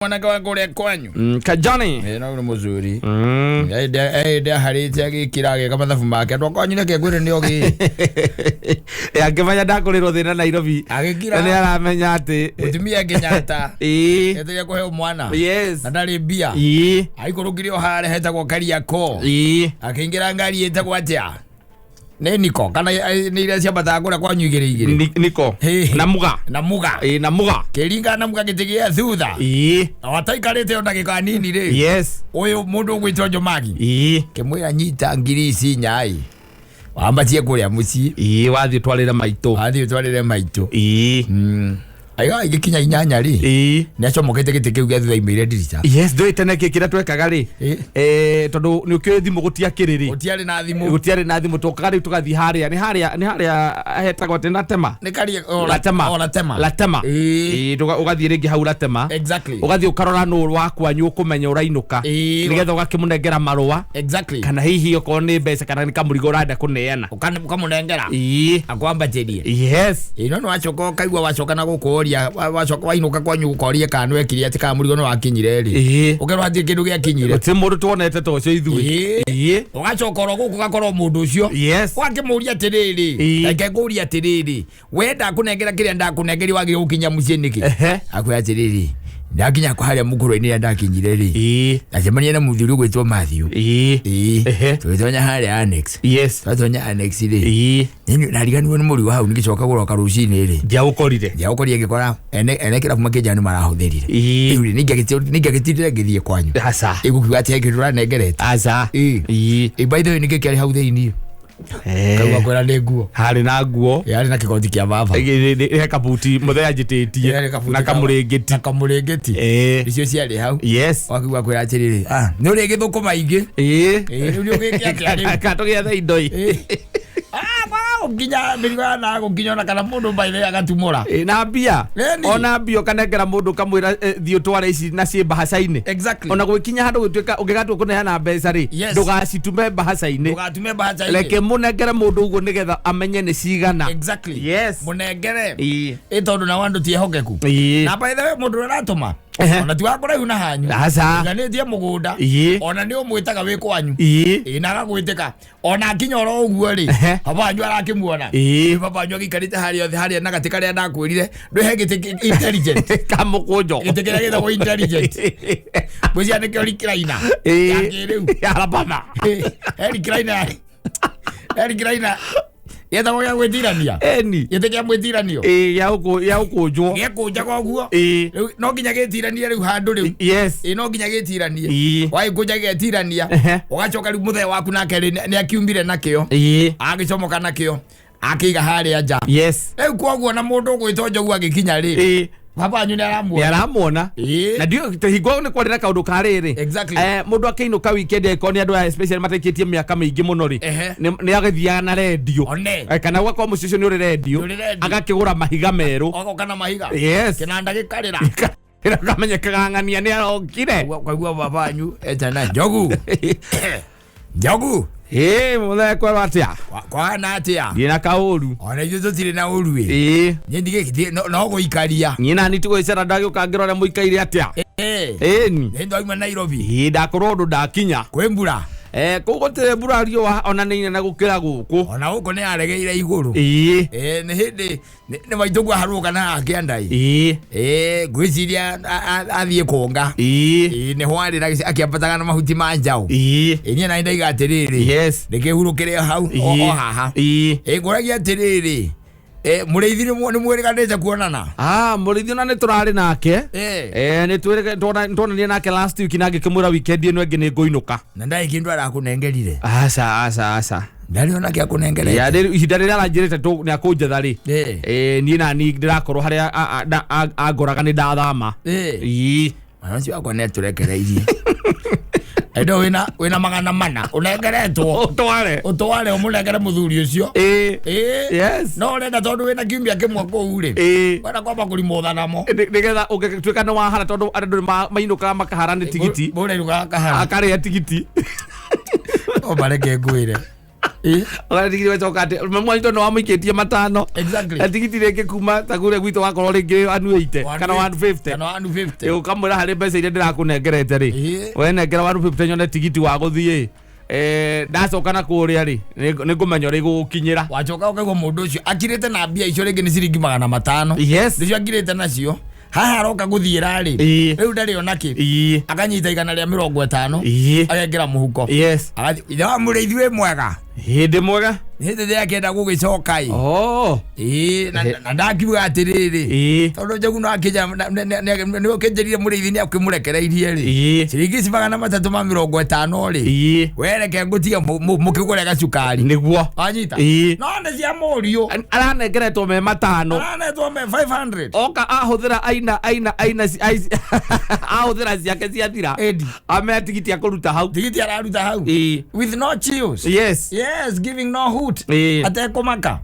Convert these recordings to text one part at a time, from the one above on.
Mwanake wa kũrĩa kwanyu. Kajani. Ĩ, no nĩ mũzuri. Ĩndĩ aharĩte agĩkĩra agĩka mathabu make andũ akwanyu neke ngwĩre nĩ ogĩ. Angĩmenya ndakũrĩrwo thĩna Nairobi. Agĩkira. Na nĩ aramenya atĩ Mũtumia Kenyatta eteire kũheo mwana na ndarĩ mbia. Aikũrũkire o harĩa hetagwo Kariakoo. Akĩingĩra ngari ĩtagwo atĩa, nĩ niko kana nĩ iria ciambataga kũrĩa kwanyu igĩrĩ igĩrĩ? Niko. Hĩ. Na muga. Na muga. Ĩ, na muga. Kĩringa na muga gĩtĩ gĩa thutha. Na wataikarĩte o ndagĩka nini rĩ, ũyũ mũndũ ũgwĩtwo Njomagi kĩmwĩra, "Nyita ngiri ici inyai wambatie kũrĩa mũciĩ." Wathiĩ twarĩre maitũ. Wathiĩ ũtwarĩre maitũ. Aiga igĩkinya 8 rĩ, nĩ acomokete gĩtĩ kĩu gĩa thutha imĩire ndirica. Yes, ndũĩ tene kĩ kĩrĩa twekaga rĩ? Tondũ nĩ ũkĩũĩ thimũ gũtiakĩrĩ rĩ. Gũtiarĩ na thimũ. Gũtiarĩ na thimũ, twokaga rĩu tũgathiĩ harĩa nĩ harĩa hetagwo atĩ Latema. Nĩ karia Latema. O Latema. Latema. Ũgathiĩ rĩngĩ hau Latema. Ũgathiĩ ũkarora nũ wa kwanyu ũkũmenya ũrainũka, nĩgetha ũgakĩmũnengera marũa kana hihi okorwo nĩ mbeca kana nĩ kamũrigo ũrenda kũneana. Ũkamũnengera akwambatĩrie. Ĩ, no nĩ wacoka ũkaigua wacoka na gũkũ ũria wacoka wainũka kwanyu ũkoria kana nĩwekire atĩ kana mũrigo nĩ wakinyire rĩ, ũkerwo hatirĩ kĩndũ gĩakinyire. Gũtirĩ mũndũ tuonete ta ũcio ithuĩ. Ũgacoka oro gũkũ ũgakorwo mũndũ ũcio ũgakĩmũria atĩrĩrĩ, "Reke ngũrie atĩrĩrĩ, we ndakũnengera kĩrĩa ndakũnengeria wagĩrĩire gũkinya mũciĩ nĩkĩ?" Akwĩra atĩrĩrĩ, "Ndakinya harĩa mũkũrũ-inĩ ĩrĩa ndakinyire rĩ, ndacemania na mũthuri ũgwĩtwo Matthew." Tũgĩtonya harĩa annex. Twatonya annex rĩ, nariganirwo nĩ mũrigo hau, nĩgĩcoka gũroka rũcinĩ rĩ, Ndiaũkorire. Ndiaũkorire, ngĩkora ene kĩrabu makĩnjĩra nĩ marahũthĩrire. Rĩu rĩ, ningĩagĩtindire ngĩthiĩ kwanyu? Aca. Ĩgũkiuga atĩ he kĩndũ ũranengerete? Aca. Ĩ, by the way, nĩkĩ kĩarĩ hau thĩiniĩ? Kaigua kwĩra nĩ nguo. Harĩ na nguo. Yarĩ na kĩgoti kĩa baba. He kabuti mũthee anjĩtĩtie. Yarĩ kabuti Na kamũrĩngĩti. Na kamũrĩngĩti. Icio ciarĩ hau. Wakiuga kwĩra atĩrĩrĩ, "Ah, nĩ ũrĩ gĩthũkũma ingĩ." Ĩ, rĩu nĩ ũgĩke atĩa rĩu? Katũgĩethe indo i. Ah, kwaga gũkinya mĩrigo ya na gũkinya ona kana mũndũ mbaithe agatumũra. Ĩ, na mbia. Ĩni. Ona mbia ũkanengera mũndũ ũkamwĩra, "Thiĩ ũtware ici na ciĩ mbahaca-inĩ." Ona gwĩkinya handũ gwĩtuĩka ũngĩgatua kũneana mbeca rĩ, ndũgacitume mbahaca-inĩ. Ndũgatume mbahaca-inĩ. Reke mũnengere mũndũ ũguo nĩgetha amenye nĩ cigana. Mũnengere. Ĩ, tondũ nao andũ ti ehokeku. Na by the way, mũndũ ũrĩa ũratũma ona ti wa kũraihu na hanyu. Aca. Iganĩtie mũgũnda. Ona nĩ ũmwĩtaga wĩ kwanyu. Ĩ, na agagwĩtĩka ona akinya oro ũguo rĩ, baba wanyu arakĩmuona. Baba wanyu agĩikarĩte harĩa othe harĩa na gatĩ karĩa ndakwĩrire ndũhe gĩtĩ intelligent. Kamũkũnjo. Gĩtĩ kĩrĩa gĩtagwo intelligent, ngwĩciria nĩkĩo recliner ya kĩrĩu. Ya Alabama. He recliner, he recliner gĩtagwo gĩa gwĩtirania. Gĩtĩ kĩa mwĩtiranio. Ĩ, ya gũkũnjwo. Gĩekũnjaga ũguo. Rĩu no nginya gĩtiranie rĩu handũ rĩu. Ĩ, no nginya gĩtiranie. Wagĩkũnja gĩgetirania. Ũgacoka rĩu mũthee waku nake rĩ, nĩ akiumire nakĩo, agĩcomoka nakĩo akĩiga harĩa nja. Rĩu koguo na mũndũ ũgwĩtwo Njogu agĩkinya rĩ, baba wanyu nĩ Nĩ aramuona. Aramwona. Na ndio hingo nĩ kwarĩ na kaũndũ ka rĩrĩ. Mũndũ akĩinũka weekend, angĩkorwo nĩ andũ aya especially mataikĩtie mĩaka mĩingĩ mũno rĩ, nĩ agĩthiaga na rendio. One. Kana ũgakorwo mũciĩ ũcio nĩ ũrĩ rendio. Nĩ ũrĩ rendio. Agakĩgũra mahiga merũ. Ogoka na mahiga. Kĩnanda gĩkarĩra. Kamenyekaga ng'ania nĩ arokire. Kwaigua baba wanyu etana, "Njogu, Njogu." Ĩ, mũthee, kwerwo atĩa? Kwana atĩa?" Ndiĩ na kaũru. "Ona ithuĩ tũtirĩ na ũru ĩ." Niĩ no gũikaria. Niĩ nani tigũgĩcera, ndagĩũka ngĩrora ũrĩa mũikaire atĩa. Ĩni. Nĩ ndauma Nairobi. Ĩ, ndakorwo ũndũ ndakinya. Kwĩ mbura? Kũu gũtirĩ mbura, riũa ona nĩ inene gũkĩra gũkũ. Ona gũkũ nĩ yaregeire igũrũ. Nĩ hĩndĩ nĩ maitũ kwaharũka na akĩandai. Ngwĩciria athiĩ kũnga. Nĩ hwarĩra akĩambataga na mahuti ma njaũ. Ĩ, niĩ nani ndaiga atĩrĩrĩ, ndĩkĩhurũkĩre hau o haha. Ĩ, ngũragia atĩrĩrĩ, mũrĩithi nĩ mwĩrĩganĩte kuonana? Ah, mũrĩithi ona nĩ tũrarĩ nake. Nĩ twonania nake last week na ngĩkĩmwĩra weekend ĩno ĩngĩ nĩ ngũinũka. Na ndarĩ kĩndũ arakũnengerire? Aca, aca, aca. Ndarĩ ona kĩa kũnengerete? Ya, ihinda rĩrĩa aranjĩrĩte nĩ akũnjetha rĩ, niĩ nani ndĩrakorwo harĩa angoraga nĩ ndathama. Mwana ũcio wakwa nĩ atũrekereirie endo wĩna 400 ũnengeretwo. Ũtware. Ũtware ũmũnengere mũthuri ũcio. No ũrenda tondũ wĩna kiumia kĩmwe kũu rĩ, wenda kwamba kũrimũtha namo. Nĩgetha ũngĩtuĩka nĩ wahara, tondũ andũ nĩ mainũkaga makahara nĩ tigiti. Mũrainukaga kahara. Akarĩa tigiti. O mareke ngwĩre. Ũgane tigiti ũgacoka atĩ mamu wanyu tondũ wamũikĩtie matano. Na tigiti rĩngĩ kuma ta kũrĩa gwitũ wakorwo rĩngĩ 180 kana 150. Kana 150. Ũkamwĩra harĩ mbeca iria ndĩrakũnengerete rĩ, wenengera 150 nyone tigiti wa gũthiĩ. Ndacoka na kũrĩa rĩ, nĩ ngũmenya ũrĩa igũgũkinyĩra. Wacoka ũkaigua mũndũ ũcio akirĩte na mbia icio rĩngĩ nĩ ciringi 500. Nĩcio akirĩte nacio. Haha aroka gũthiĩra rĩ, rĩu ndarĩ ona kĩ. Akanyita 150. Agekĩra mũhuko. Agathiĩ, ithe wa mũrĩithi wĩ mwega. Hĩndĩ mwega. Hĩndĩ ĩrĩa akĩenda gũgĩcoka ĩ. Oh. Ĩĩ, na ndakiuga atĩrĩrĩ. Tondũ Njogu no akĩnja nĩ ũkĩnjĩrire mũrĩithi nĩ akĩmũrekereirie rĩ. Ciringi ici 350 rĩ. We reke ngũtige mũkĩgũre gacukari. Nĩguo. Wanyita? No nĩ cia mũriũ. Aranengeretwo me matano. Aranetwo me 500. Oka ahũthĩra aina aina aina ahũthĩra ciake ciathira. Edi. Amea tigiti akũruta hau. Tigiti araruta hau. With no chills. Yes. Yes, giving no hoot. Atekũmaka.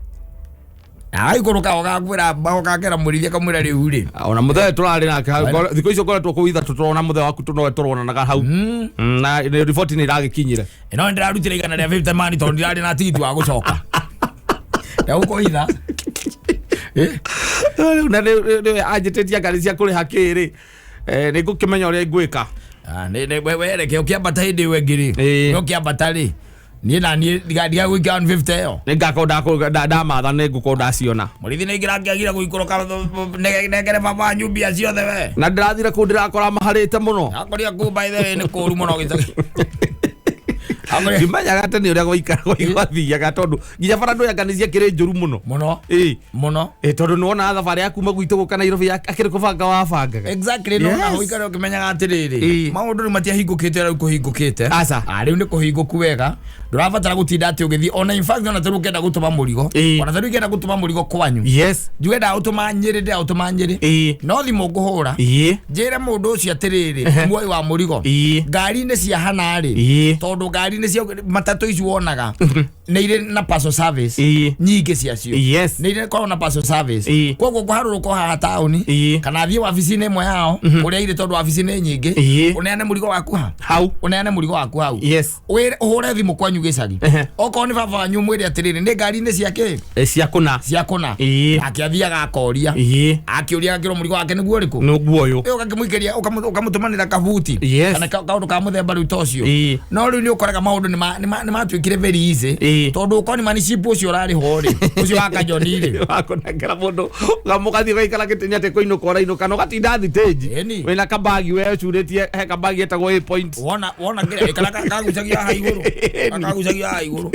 Agaikũrũka ũgakwĩra ũgakera mũrĩithi akamwĩra rĩu rĩ. Ona mũthee tũrarĩ nake hau. Thikũ icio ngoretwo kũu ithatũ tũrona mũthee waku tũnowe tũronanaga hau. Na riboti nĩ ĩragĩkinyire. No ndĩrarutire 150 mani tondũ ndirarĩ na tigiti wa gũcoka. Ndagũkũhitha. Rĩu na nĩ anjĩtĩtie ngari cia kũrĩha kĩ rĩ. Nĩ ngũkĩmenya ũrĩa ngwĩka. We reke ũkĩambata hĩndĩ ĩyo ĩngĩ rĩ. Ũkĩambata rĩ. Niĩ na niĩ ndiga gũikia 150 ĩyo. Nĩ ngakorwo ndamatha nĩ ngũkorwo ndaciona. Mũrĩithi nĩ ingĩrakĩagire gũikũrũka nengere baba wanyu mbia ciothe we. Na ndĩrathire kũu ndĩrakora maharĩte mũno. Akoria kũu by the way nĩ kũũru mũno gĩcagi. Ndimenyaga atĩ nĩ ũrĩa gũikara gwathiaga tondũ nginya bara ndũyanga nĩ ciakĩrĩ njũru mũno. Mũno. Mũno. Tondũ nĩ wonaga thabarĩ ya kuma gwitũ gũka Nairobi akĩrĩ kũbanga wabangaga. Exactly, no na ũikare ũkĩmenyaga atĩrĩrĩ. Maũndũ rĩu matiahingũkĩte rĩu kũhingũkĩte. Aca. Rĩu nĩ kũhingũku wega. Ndũrabatara gũtinda atĩ ũgĩthiĩ ona in fact ona tarĩu ũkĩenda gũtũma mũrigo. Ona tarĩu ũkĩenda gũtũma mũrigo kwanyu. Njuge ndagũtũma Nyĩrĩ, ndagũtũma Nyĩrĩ. No thimũ ngũhũra. Njĩre mũndũ ũcio atĩrĩrĩ, muoyi wa mũrigo. Ngari-inĩ cia hana rĩ. Tondũ ngari-inĩ cia matatũ ici wonaga nĩ irĩ na parcel service nyingĩ ciacio. Nĩ irĩ koragwo na parcel service. Koguo ngũharũrũka haha taũni kana thiĩ wabici-inĩ ĩmwe yao kũrĩa irĩ tondũ wabici nĩ nyingĩ. Ũneane mũrigo waku ha? Hau. Ũneane mũrigo waku hau. Wĩre ũhũre thimũ kwanyu gĩcagi. Okorwo nĩ baba wanyu mwĩre atĩrĩrĩ nĩ ngari-inĩ cia kĩ? Cia kũna. Cia kũna. Nake athiaga akoria. Akĩũria akĩrwo mũrigo wake nĩguo ũrĩkũ? Nĩguo ũyũ. Ũgakĩmũikĩria ũkamũtũmanĩra kabuti. Kana kaũndũ ka mũthemba rĩu ta ũcio. No rĩu nĩ ũkoraga maũndũ nĩ matuĩkire very easy. Tondũ ũkorwo nĩ maniship ũcio ũrarĩ ho rĩ, ũcio wa Kajoni rĩ. Wakũnengera mũndũ, ũgathiĩ ũgaikara gĩtĩ-inĩ atĩ kũinũka ũrainũka na ũgatinda thitĩnji. Wĩna kabagi we ũcurĩtie he kabagi getagwo A point. Wona kĩrĩa, kana kagucagia haha igũrũ. Kagucagia haha igũrũ.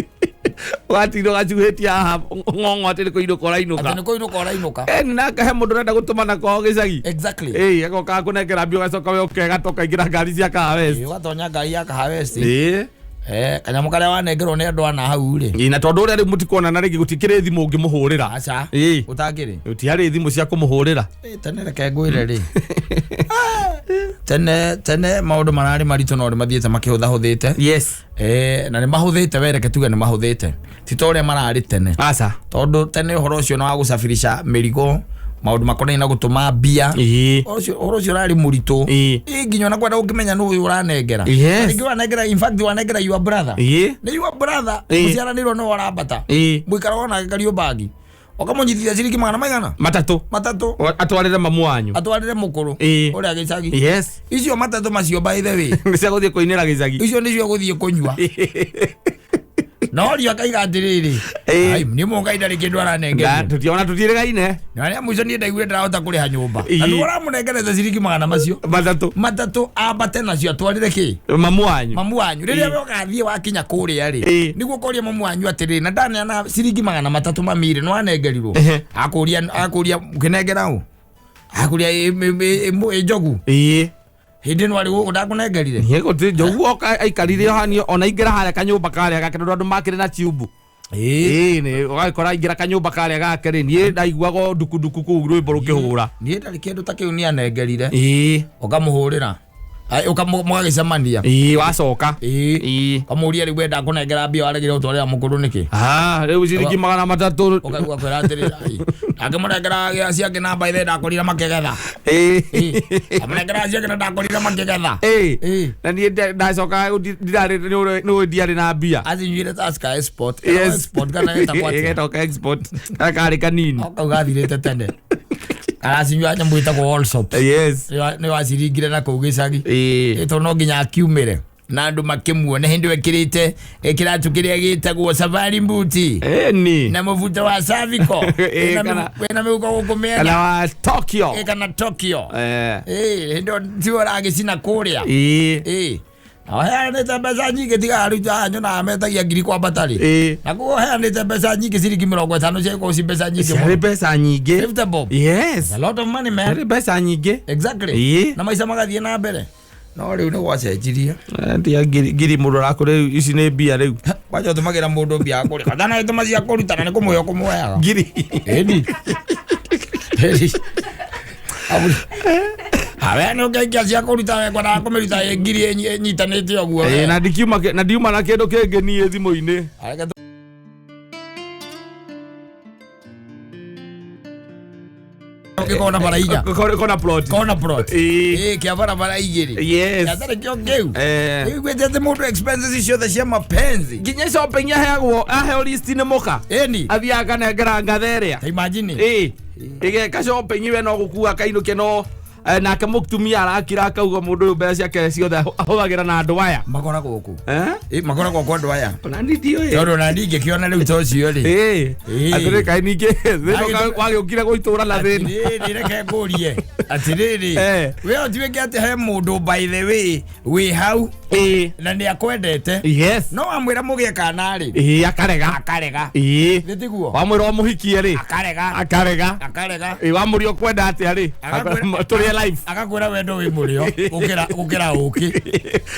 Ũgatinda ũgacuhĩtie haha ng'ong'o atĩ nĩ kũinũka ũrainũka. Atĩ nĩ kũinũka ũrainũka. Na he mũndũ ũrenda gũtũmana kwao gĩcagi. Agoka akũnengera mbia ũgacoka we ũkegata ũkaingĩra ngari cia Kahawa West. Ũgatonya ngari ya Kahawa West. Kanyamũ karĩa wanengerwo nĩ andũ ana hau rĩ. Na tondũ ũrĩa rĩu mũtikuonana rĩngĩ gũtikĩrĩ thimũ ũngĩmũhũrĩra. Aca. Gũtakĩrĩ. Gũtiarĩ thimũ cia kũmũhũrĩra. Tene reke ngwĩre rĩ. Tene tene maũndũ mararĩ maritũ no nĩ mathiĩte makĩhũthahũthĩte. Na nĩ mahũthĩte we reke tuge nĩ mahũthĩte. Ti ta ũrĩa mararĩ tene. Aca. Tondũ tene ũhoro ũcio nĩ wa gũcabirisha mĩrigo, maũndũ makonainie na gũtũma mbia. Ũhoro ũcio ũrarĩ mũritũ. Nginya ona kwenda ũkĩmenya nũ ũyũ ũranengera. Rĩngĩ ũranengera, in fact ũranengera your brother. Nĩ your brother, mũciaranĩirwo nĩwe ũrambata. Mũikaraga onake Kariũmbangi. Ũkamũnyitithia ciringi magana maigana? Matatũ. Matatũ. Atwarĩre mamu wanyu. Atwarĩre mũkũrũ. Ũrĩa gĩcagi. Icio matatũ macio by the way. Nĩ cia gũthiĩ kũinĩra gĩcagi. Icio nĩcio gũthiĩ kũnyua. No rio akaiga atĩrĩrĩ. Ai, nĩ mũngai ndarĩ kĩndũ aranengeria. Tũtiona tũtiĩrĩgaine. Na arĩa mũico niĩ ndaiguire ndarahota kũrĩha nyũmba. Na nĩwe ũramũnengerete ciringi magana macio. Matatũ. Matatũ ambate nacio atwarĩre kĩ? Mamu wanyu. Mamu wanyu. Rĩrĩa we ũgathiĩ wakinya kũrĩa rĩ, nĩguo ũkoria mamu wanyu atĩrĩrĩ, na ndaneana ciringi 300 mami rĩ, nĩwanengerirwo? Akũria ũkĩnengera ũ? Akũria ĩ njogu. Hĩndĩ ĩno arĩ gũkũ ndakũnengerire? Niĩ gũtirĩ njogu oka aikarire o hanini, ona aingĩra harĩa kanyũmba karĩa gake, tondũ andũ makĩrĩ na tube. Nĩ ũgagĩkora aingĩra kanyũmba karĩa gake rĩ, niĩ ndaiguaga ndukunduku kũu rwĩmbo rũkĩhũra. Niĩ ndarĩ kĩndũ ta kĩu nĩanengerire. Ũkamũhũrĩra. Mũgagĩcemania. Ĩĩ, wacoka. Ĩĩ. Ĩĩ. Kamũria rĩu wenda kũnengera mbia waregire gũtwarĩra mũkũrũ nĩkĩ? Ah, rĩu ciringi 300. Ũkaigua kwĩra atĩrĩrĩ, "Ai, akĩmũnengera acio angĩ namba ithe ndakorire makĩgetha." Ĩĩ. Amũnengera acio angĩ na ndakorire makĩgetha. Ĩĩ. Ĩĩ. Na niĩ ndacoka ndirarĩ nĩ ndiarĩ na mbia. Acinyuire Tusker Export. Yes. Export kana ĩtagwo atĩa? Ĩgetwo ka export. Kana karĩ kanini. O kau gathirĩte tene. Aracinyua nyamũ ĩtagwo Allsops. Yes. Nĩ waciringire na kũu gĩcagi. Ĩĩ. Ĩtũ no nginya akiumĩre na andũ makĩmuone hĩndĩ ĩyo ekĩrĩte kĩratũ kĩrĩa gĩtagwo safari mbuti Ĩni. na mũbuto wa Savico. Ĩĩ, Wĩna wĩna mĩhuko gũkũ mĩena. Kana wa Tokyo. Ĩĩ, kana Tokyo. Eh. Ĩĩ, hĩndĩ ĩyo tiwe ũragĩcina kũrĩa. Ĩĩ. Ĩĩ. Na ũheanĩte mbeca nyingĩ tiga rĩu nyonaga metagia ngiri kwambata rĩ. Ĩĩ. Na koguo ũheanĩte mbeca nyingĩ ciringi 50 ciagĩkorwo ci mbeca nyingĩ Ciarĩ mũno. mbeca nyingĩ. 50 bob. Yes. A lot of money, man. Ciarĩ mbeca nyingĩ. Exactly. Ĩĩ. Na maica magathiĩ na mbere. No rĩu nĩ gwacenjirie. Ndia ngiri ngiri mũndũ arakũrĩ rĩu ici nĩ mbia rĩu. Kwanja ũtũmagĩra mũndũ mbia kũrĩ. Kana ĩtũma cia kũrutana nĩ kũmũhe ũkũmũheaga. Ngiri. Ĩni. Ĩni. Awe nĩ ũngĩaikia cia kũruta we kwendaga kũmĩruta ĩ ngiri ĩnyitanĩte ũguo. Ĩĩ, na ndikiuma na ndiuma na kĩndũ kĩngĩ niĩ thimũ-inĩ. Areke kona bara inya. Kona plot. Kona plot. Ĩĩ. Ĩĩ, kĩa barabara igĩrĩ. Yes. Gĩathara kĩo kĩu. Eh. Ĩiguĩte atĩ mũndũ expenses ciothe cia mapenzi. Nginya shopping aheagwo aheo list nĩ mũka. Ĩni. Athiaga akanengera ngatha ĩrĩa. Ta imagine. Ĩĩ. Ĩgeka shopping we no gũkua kainũke no nake mũtumia arakira akauga mũndũ ũyũ mbeca ciake ciothe ahũthagĩra na andũ aya. Makoragwo kũ? Eh? Ĩ, makoragwo kwa andũ aya. Ona niĩ ndiũĩ. Tondũ ona niĩ ingĩkĩona rĩu ta ũcio rĩ. Ĩĩ. Ĩĩ. Atĩrĩ kaĩ ningĩ thĩna wagĩũkire gũitũra na thĩna. Atĩrĩrĩ, reke ngũrie. Atĩrĩrĩ, Eh. we ũtuĩke atĩ he mũndũ by the way wĩ hau Ĩĩ. na nĩ akwendete. Yes. No wamwĩra mũgĩe kana rĩ. Ĩĩ akarega. Akarega. Ĩĩ. Nĩ tiguo? Wamwĩra ũmũhikie rĩ. Akarega. Akarega. Akarega. Ĩĩ wamũria ũkwenda atĩa rĩ. Agakwĩra- Tũrĩe life. Agakwĩra wendo wĩ mũrĩo gũkĩra gũkĩra ũkĩ.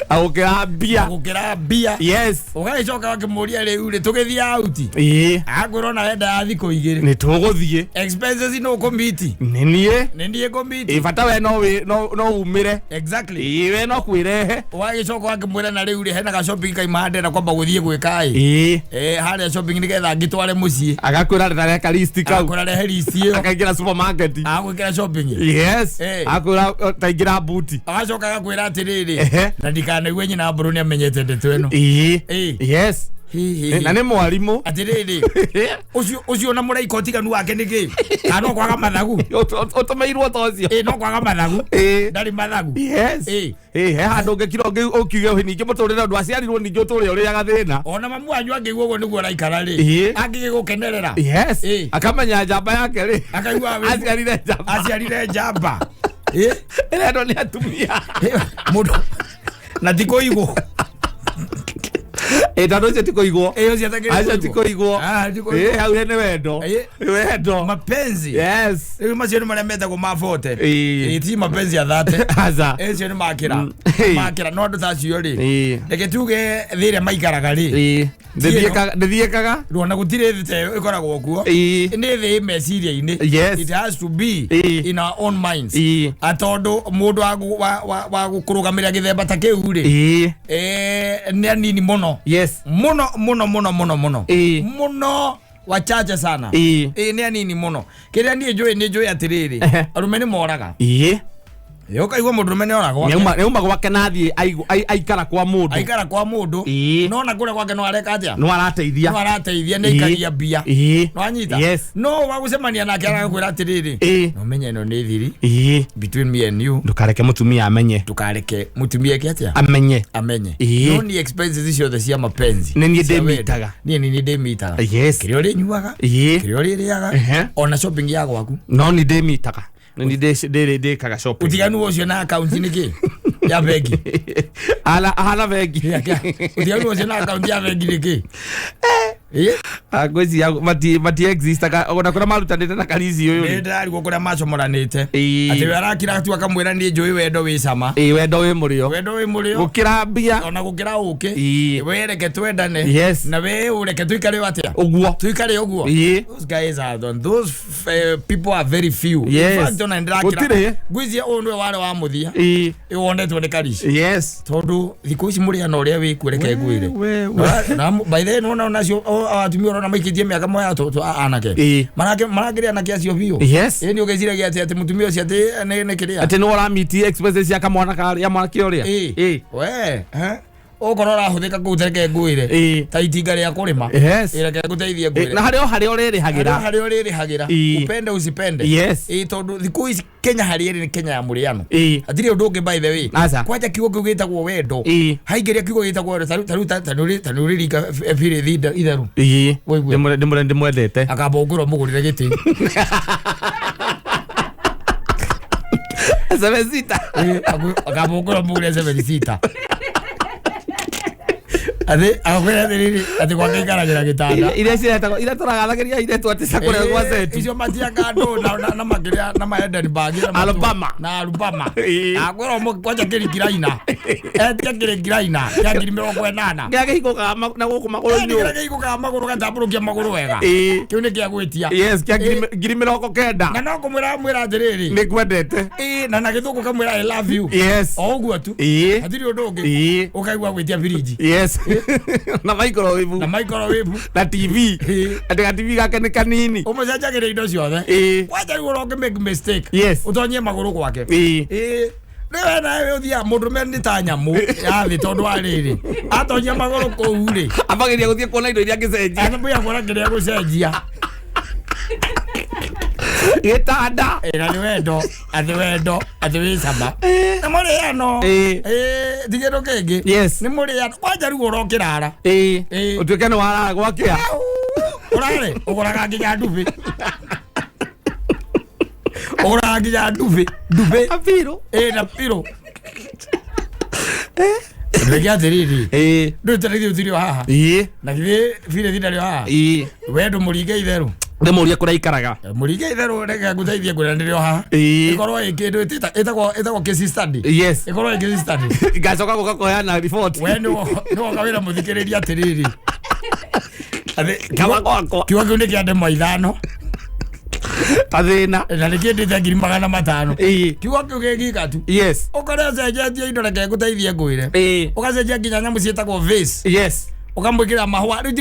Agũkĩra mbia. Gũkĩra mbia. Yes. Ũgagĩcoka ũkĩmũria rĩu rĩ tũgĩthiĩ out. Ĩĩ. Agakwĩra ona wenda ya thikũ igĩrĩ. Nĩ tũgũthiĩ. Expenses no ũkũmiti. Nĩ niĩ. Nĩ niĩ ngũmiti. Ĩĩ bata we no wĩ no umĩre. Exactly. Ĩĩ we no kwĩrehe. Ũgagĩcoka ũgakĩmwĩra na rĩu rĩ hena ga shopping kaima ndĩrenda kwamba gũthiĩ gwĩka ĩ. Ĩĩ. Harĩa shopping nĩgetha ngĩtware mũciĩ. Agakwĩra reta list kau. Agakwĩra rehe list ĩyo. Akaingĩra supermarket. Agagwĩkĩra shopping. Yes. Eh. Akwĩra taingĩra buti. Agacoka agakwĩra atĩrĩrĩ. Ehe. Na ndikanaigue nyina mbũrũ nĩamenyete ndeto ĩno. Ĩĩ. Ĩĩ. Yes. Hi, hi, Na nĩ mwarimũ. Atĩrĩrĩ. Ũcio ũcio na mũraika ũtiganu wake nĩ kĩ? Kana no kwaga mathagu? Ũtũmĩirwo ta ũcio. Ĩ no kwaga mathagu. Ĩĩ. Ndarĩ mathagu. Yes. Ĩĩ. Ĩĩ he handũ ũngĩkira ũkiuge ningĩ mũtũrĩre ũndũ aciarirwo ningĩ ũtũre ũrĩaga thĩna. Ona mamu wanyu angĩigua ũguo nĩguo araikara rĩ. Ĩĩ. Angĩgĩgũkenerera. Yes. Ĩĩ. Akamenya njamba yake rĩ. Akaigua Aciarire njamba. Aciarire njamba. Ĩ. Ĩrendwo nĩ atumia. Mũndũ na ti kũigwo. Ĩĩ tondũ ũcio ti kũigwo. Ĩ ũcio atakĩrĩ Acio ti kũigwo. Ah, ti kũigwo. Ĩĩ hau nĩ wendo. Ĩĩ. Nĩ wendo. Mapenzi. Yes. Rĩu macio nĩ marĩa metagwo ma 40. Ĩĩ. Ĩ ti mapenzi ya 30. Aca. Acio nĩ makĩra. Ĩĩ. Makĩra no andũ ta acio rĩ. Ĩĩ. Reke tuge thĩ ĩrĩa maikaraga rĩ. Ĩĩ. Ndĩthiĩkaga. Rwona gũtirĩ thĩ ta ĩyo ĩkoragwo kuo. Ĩĩ. Nĩ thĩ ĩ meciria-inĩ. Yes. It has to be Ĩĩ. in our own minds. Ĩĩ. Tondũ mũndũ wa gũkũrũgamĩrĩra gĩthemba ta kĩu rĩ. Ĩĩ. Nĩ anini mũno. Yes. Mũno mũno mũno mũno mũno. Ĩĩ. Mũno wachache sana. Ĩĩ. Ĩĩ nĩ anini mũno. Kĩrĩa niĩ njũĩ nĩ njũĩ atĩrĩrĩ. Ehe. Arũme nĩ moraga. Ĩĩ. Ĩ ũkaigua mũndũrũme nĩ ora gwake. Nĩauma gwake na athiĩ aikara kwa mũndũ. Aikara kwa mũndũ. Ĩĩ. No na kũrĩa gwake no areka atĩa? No arateithia. No arateithia nĩ aikagia mbia. Ĩĩ. No anyita. Yes. No wa gũcemania nake aragakwĩra atĩrĩrĩ. Ĩĩ. No menye ĩno nĩ thiri. Ĩĩ. Between me and you. Ndũkareke mũtumia amenye. Ndũkareke mũtumia eke atĩa? Amenye. Amenye. Ĩĩ. No ni expenses ciothe cia mapenzi. Nĩ niĩ Cia wendo. ndĩmitaga. Niĩ nĩ niĩ ndĩmitaga. Yes. Kĩrĩa ũrĩnyuaga. Ĩĩ. Kĩrĩa ũrĩrĩaga. Ehe. Ona shopping ya gwaku. No nĩ ndĩmitaga. Nĩ niĩ ndĩkaga shopping. Ũtiganu ũcio na account nĩ kĩ? Ya bengi. Ahana bengi. Ũtiganu ũcio na account ya bengi nĩ kĩ? Ngwĩciria mati existaga ona kũrĩa marutanĩte na Karici ũyũ nĩ rĩ. ndĩrarigwo kũrĩa macomoranĩte. Ĩĩ. Atĩ we arakira tu akamwĩra niĩ njũĩ wendo wĩ cama. Ĩĩ, wendo wĩ mũrĩo. Wendo wĩ mũrĩo. Gũkĩra mbia. Ona gũkĩra ũkĩ. Ĩĩ. We reke twendane. Yes. Na we ũreke tũikare o atĩa? Ũguo. Tuikare ũguo. Ĩĩ. Those guys are done. Those people are very few. Yes. In fact, ona nĩndĩrakira. Gũtirĩ. Ngwĩciria ũyũ nĩwe warĩ wa mũthia. Ĩĩ. Wonetwo nĩ Karici. Yes. Tondũ thikũ ici mũrĩano ũrĩa wĩkuo reke ngwĩre. We, we. Na by the way nĩwona onacio atumia ũrona maikĩtie mĩaka moya anake. Ĩĩ. Marakĩrĩ anake acio biũ. Yes. Ĩĩ nĩ ũgĩciragia atĩ atĩ mũtumia ũcio atĩ nĩ kĩrĩa. Atĩ nĩ ũramiti expenses cia kamwana karĩa mwanake ũrĩa. Ĩĩ. Ĩĩ. We, eh? Ũkorwo ũrahũthĩka kũu reke ngwĩre. Ĩĩ. Ta itinga rĩa kũrĩma. Yes. Ĩĩ reke ngũteithie Ĩĩ, ngwĩre. na harĩa o harĩa ũrĩrĩhagĩra. Harĩa ũrĩrĩhagĩra. Ĩĩ. Upende usipende. Yes. Ĩĩ tondũ thikũ ici Kenya harĩa ĩrĩ nĩ Kenya ya mũrĩano. Ĩĩ. Hatirĩ ũndũ ũngĩ by the way. Aca. Kwanja kiugo kĩu gĩtagwo wendo. Ĩĩ. Haingĩria kiugo gĩtagwo wendo ta rĩu ta rĩu ta rĩu rĩringa birithi itherũ. Ĩĩ. Waigua. Ndĩmwendete. Akamba ũngĩrwo mũgũrĩre gĩtĩ. Seven seater. Ĩĩ, akamba ũngĩrwo mũgũrĩre seven seater. Atĩ akwĩra atĩrĩrĩ atĩ gwake ikaragĩra gĩtanda. Iria ciretagwo iria tũragathagĩria airĩtu atĩ cia kũrĩa gwa Ĩĩ, Zetu. icio matianga andũ na makĩrĩa na ma Edinburgh na Alabama. na Alabama. Ĩĩ. Akwĩra kwanja kĩrikiraina. Etia kĩrikiraina kĩa 80,000. Kĩrĩa kĩhingũkaga na gũkũ magũrũ-inĩ Kĩrĩa ũũ. kĩhingũkaga magũrũ gatambũrũkia magũrũ wega. Ĩĩ. Kĩu nĩ kĩa gwĩtia. Yes, kĩa 90,000. Na no kũmwĩra mwĩra atĩrĩrĩ. Nĩ ngwendete. Ĩĩ, na gĩthũngũ kamwĩra I love you. Yes. O ũguo tu. Ĩĩ. Hatirĩ ũndũ ũngĩ. Ĩĩ. Ũkaigua gwĩtia birinji. Yes. Na microwave. Na microwave. Na TV. Ĩĩ. Atĩ ga TV gake nĩ kanini. Ũmũcenjagĩria indo ciothe. Ĩĩ. Kwanja rĩu ũrĩa ũngĩ make mistake. Yes. Ũtonyie magũrũ gwake. Ĩĩ. Ĩĩ. Rĩu we nawe ũthiaga mũndũrũme nĩ ta nyamũ ya thĩ tondũ wa rĩrĩ. Atonyia magũrũ kũu rĩ. Ambagĩria gũthiĩ kuona indo iria angĩcenjia. Atambia kuona kĩrĩa gũcenjia. Gĩtanda. Ĩĩ, na nĩ wendo atĩ wendo atĩ wĩ cama. Na mũrĩano. Ĩĩ. Ĩĩ, ti kĩndũ kĩngĩ. Yes. Nĩ mũrĩano. Kwanja rĩu ũrokĩrara. Ĩĩ. Ĩĩ. Ũtuĩke nĩ warara gwakĩa. Ũrarĩ ũgũraga nginya ndubi. Ũgũraga nginya ndubi. Ndubi. Abiro. Ĩĩ na pillow. Reke atĩrĩrĩ. Ĩĩ. Ndũĩ ta rĩu ũtirĩ o haha. Ĩĩ. Na githĩ birithi ndarĩ o haha. Ĩĩ. We ndũmũringe itherũ. Ndĩmũrie kũrĩa aikaraga. Mũringe itherũ reke ngũteithie ngwĩra nĩrĩ o haha. Ĩĩ. Ĩkorwo ĩ kĩndũ ĩtagwo ĩtagwo case study. Yes. Ĩkorwo ĩ case study. Ngacoka gũka kũheana report. We nĩwoka wĩra mũthikĩrĩria atĩrĩrĩ. Atĩ Kama gwakwa. kiugo kĩu nĩ kĩa ndemwa ithano. Gathĩna. Na nĩkĩndĩte 500,000. Ĩĩ. Kiugo kĩu gĩgika tu. Yes. Ũkore ũcenjetie indo reke ngũteithie ngwĩre. Ĩĩ. Ũgacenjia nginya nyamũ ciĩtagwo vase. Yes. Ũkamwĩkĩra mahũa rĩu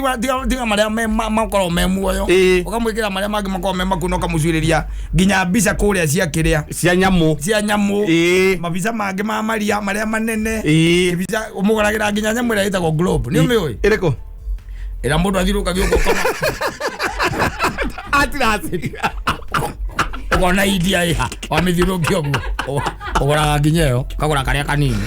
tiga marĩa makoragwo me muoyo. Ĩĩ. Ũkamwĩkĩra marĩa mangĩ makoragwo me makuũ na ũkamũcuĩrĩria nginya mbica kũrĩa cia kĩrĩa. Cia nyamũ. Cia nyamũ. Ĩĩ. Mabica mangĩ ma maria marĩa manene. Ĩĩ. Mbica ũmũgũragĩra nginya nyamũ ĩrĩa ĩtagwo globe. Nĩ ũmĩũĩ? Ĩrĩkũ? Ĩrĩa mũndũ athiũrũrũkagia ũguo ũkona. Atiracĩ. Ũkona India ĩha wamĩthiũrũrũkia ũguo. Ũgũraga nginya ĩyo ũkagũra karĩa kanini.